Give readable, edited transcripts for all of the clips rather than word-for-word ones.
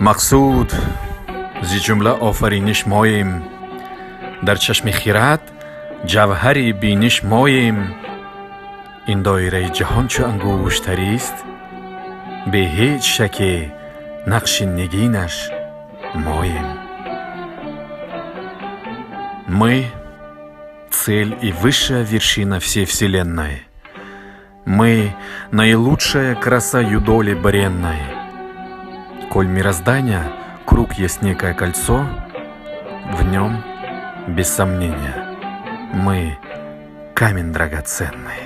Мақсуд зи ҷумла офариниш моем, дар чашми хирад ҷавҳари биниш моем. Ин доираи ҷаҳон чу ангуштарист, бе ҳеҷ шаке нақши нигинаш моем. Мы — цель и высшая вершина всей вселенной. Мы — наилучшая краса юдоли бренной. Коль мироздания круг есть некое кольцо, в нем, без сомнения, мы — камень драгоценный.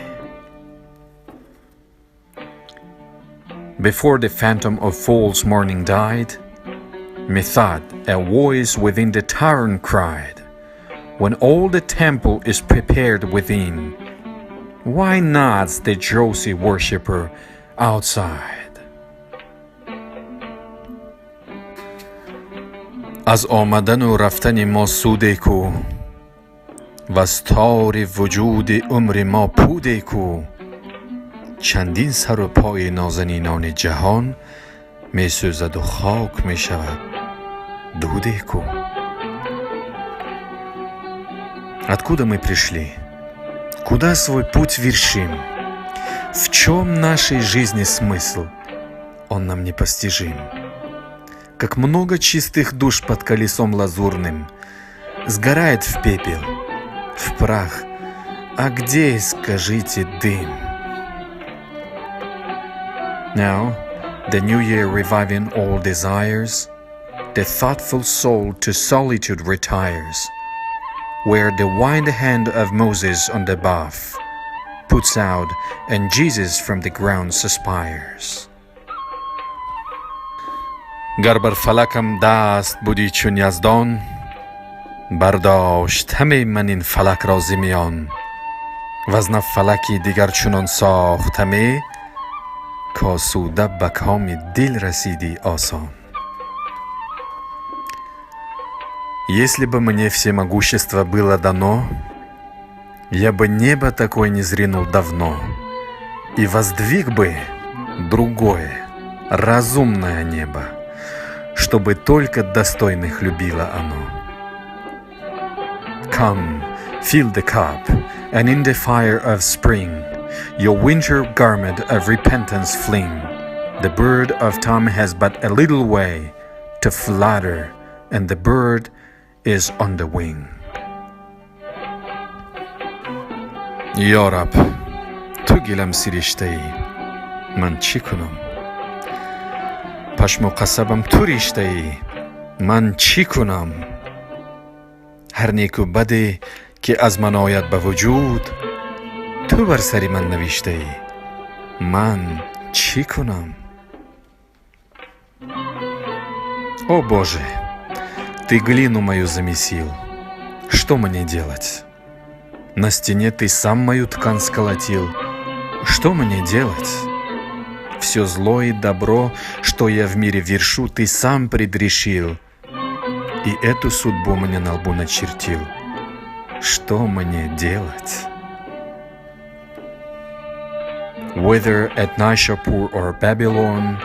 Before the phantom of false morning died, methought a voice within the tavern cried, "When all the temple is prepared within, why nods the drowsy worshipper outside?" Аз омадану рафтани мо суде ку, ваз тори вуҷуди умри мо пуде ку. Чандин сару пои нозанинони ҷаҳон месӯзаду хок мешавад дуде ку. Откуда мы пришли? Куда свой путь вершим? В чем нашей жизни смысл? Он нам непостижим. Как много чистых душ под колесом лазурным сгорает в пепел, в прах. А где, скажите, дым? Now, the new year reviving all desires, the thoughtful soul to solitude retires, where the wide hand of Moses on the bough puts out and Jesus from the ground suspires. Гар бар фалакам даст будӣ чун Яздон, бардоштаме ман ин фалакро зи миён. Ваз на фалаки дигар чунон сохтаме, косуда ба коми дил расидӣ осон. Если бы мне всемогущество было дано, я бы небо такое не зринул давно и воздвиг бы другое, разумное небо, чтобы только достойных любило оно. Come, fill the cup, and in the fire of spring your winter garment of repentance fling. The bird of time has but a little way to flutter, and the bird is on the wing. Ё Раб, ту гилам сириштаӣ, ман чӣ кунам? Пашму қасабам ту риштаӣ, ман чӣ кунам? Ҳар неку баде, ки аз ман ояд ба вуҷуд, ту бар сари ман навиштаӣ, ман чӣ кунам? О Боже, ты глину мою замесил, что мне делать? На стене ты сам мою ткань сколотил, что мне делать? Все зло и добро, что я в мире вершу, ты сам предрешил, и эту судьбу мне на лбу начертил. Что мне делать? Whether at Nishapur or Babylon,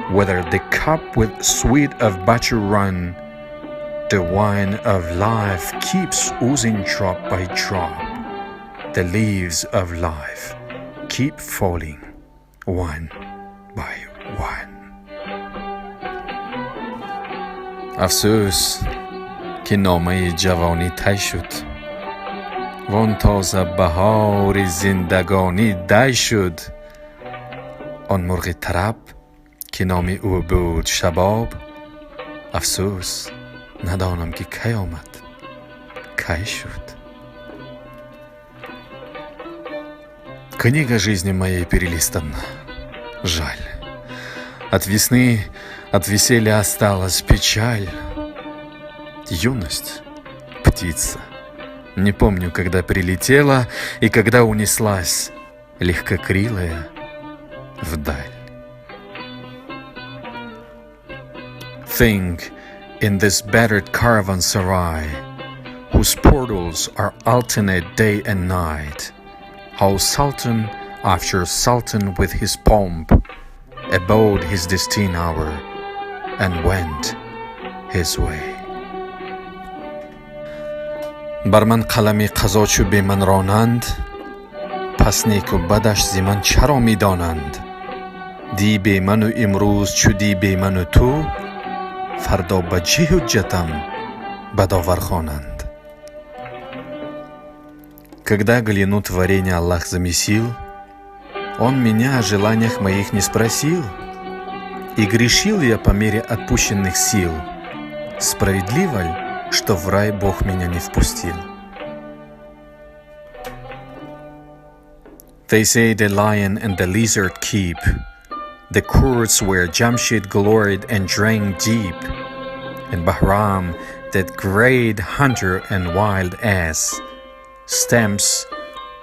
whether the cup with sweet of butter run, the wine of life keeps oozing drop by drop. The leaves of life keep falling one by one. Афсӯс, ки номаи ҷавонӣ тай шуд, вон тоза баҳори зиндагонӣ дай шуд. Он мурғи тараб, ки номи ӯ буд шабоб, афсӯс, надонам, ки кай омад, кай шуд. Книга жизни моей перелистана. Жаль. От весны, от веселья осталась печаль. Юность, птица. Не помню, когда прилетела и когда унеслась, легкокрылая, вдаль. Think in this battered caravanserai, whose portals are alternate day and night, how sultan after sultan with his pomp abode his destined hour and went his way. Бар ман қалами қазо чу бе ман ронанд, пас неку бадаш зи ман чаро медонанд? Дӣ бе ману имрӯз чу дӣ бе ману ту, фардо ба чӣ ҳуҷҷатам ба довар хонанд? Когда глину творения Аллах замесил, Он меня о желаниях моих не спросил, и грешил я по мере отпущенных сил. Справедливо ль, что в рай Бог меня не впустил? They say the lion and the lizard keep the courts where Jamshid gloried and drank deep, and Bahram, that great hunter and wild ass, stamps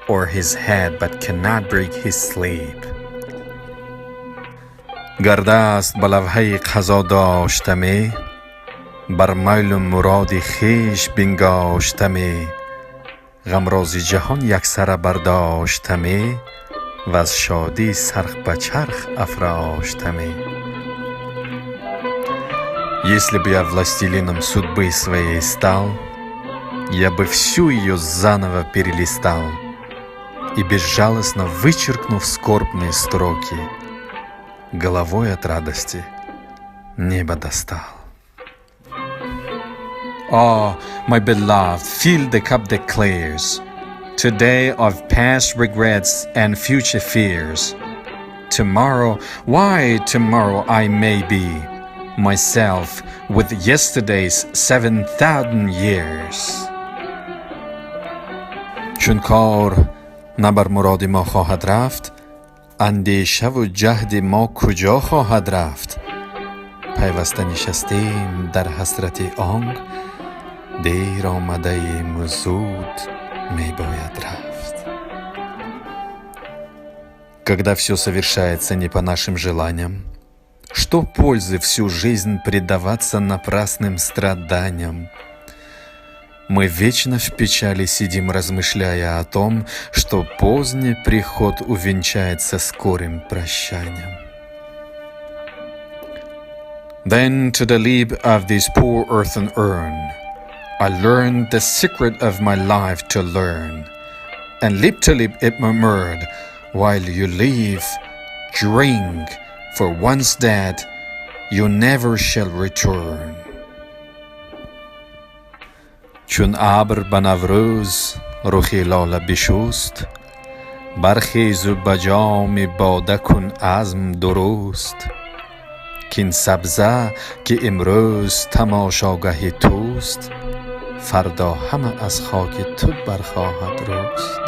o'er his head but cannot break his sleep. Гар даст ба лавҳаи қазо доштаме, бар майлу муроди хеш бингоштаме, ғамро зи ҷаҳон яксара бардоштаме, ваз шодӣ сарх ба чарх афроштаме. Если бы я властелином судьбы своей стал, я бы всю ее заново перелистал и, безжалостно вычеркнув скорбные строки, головой от радости небо достал. Ah, my beloved, fill the cup that clears today of past regrets and future fears. Tomorrow, why, tomorrow I may be myself with yesterday's 7,000 years. Чун кор на бар муроди мо хоҳад рафт, андешаву ҷаҳди мо куҷо хоҳад рафт? Пайваста нишастем дар ҳасрати онг, дер омадаему зуд мебояд рафт. Когда все совершается не по нашим желаниям, что пользы всю жизнь предаваться напрасным страданиям? Мы вечно в печали сидим, размышляя о том, что поздний приход увенчается скорым прощанием. Then to the lip of this poor earthen urn I learned the secret of my life to learn, and lip to lip it murmured, "While you live, drink, for once dead, you never shall return." Чун абр ба Наврӯз рухи лола бишуст, бархезу ба ҷоми бода кун азм дуруст, кин сабза, ки имрӯз тамошогаҳи туст, фардо ҳама аз хоки ту бархоҳад рӯст.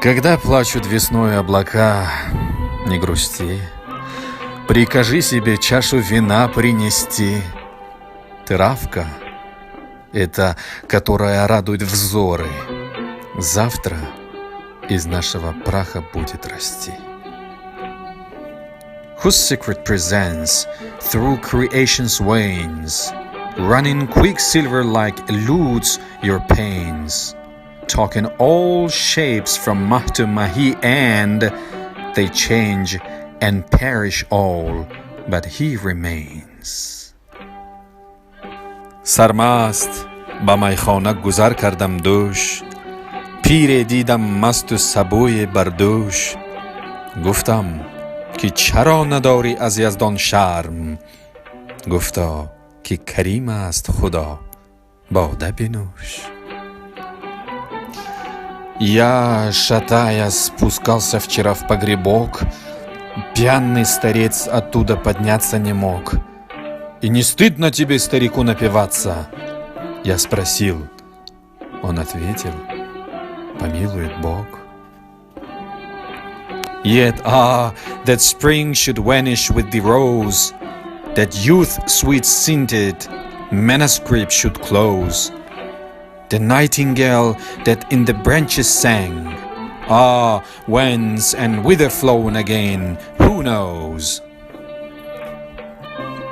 Когда плачут весной облака, не грусти, прикажи себе чашу вина принести. Травка, это которая радует взоры, завтра из нашего праха будет расти. Whose secret presence through creation's veins, running quicksilver like eludes your pains, talking all shapes from mah to mahi, and they change and perish all, but he remains. Сармаст ба майхона гузар кардам дӯш, пире дидам масту сабӯе бар дӯш. Гуфтам, ки чаро надорӣ аз Яздон шарм? Гуфто, ки карим аст Худо, бода бинӯш. Я, шатаясь, спускался вчера в погребок, пьяный старец оттуда подняться не мог. И не стыдно тебе, старику, напиваться? Я спросил. Он ответил: помилует Бог. Yet, ah, that spring should vanish with the rose, that youth sweet-scented manuscript should close, the nightingale that in the branches sang, ah, whence and whither flown again, who knows?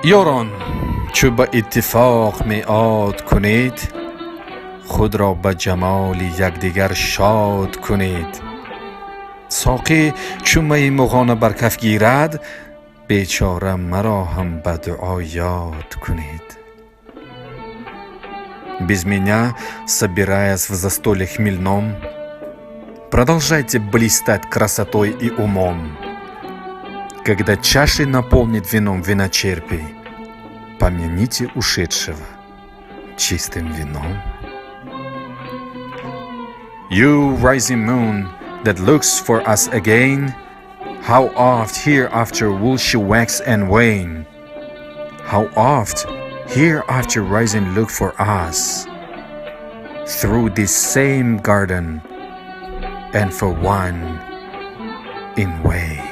Ёрон, чу ба иттифоқ меъод кунед, худро ба ҷамоли якдигар шод кунед. Соқӣ чу майи муғона бар каф гирад, Бечора маро ҳам ба дуо ёд кунед. Без меня, собираясь в застолье хмельном, продолжайте блистать красотой и умом. Когда чаши наполнит вином виночерпий, помяните ушедшего чистым вином. You rising moon that looks for us again, how oft hereafter will she wax and wane? How oft hereafter rising look for us through this same garden and for one in vain.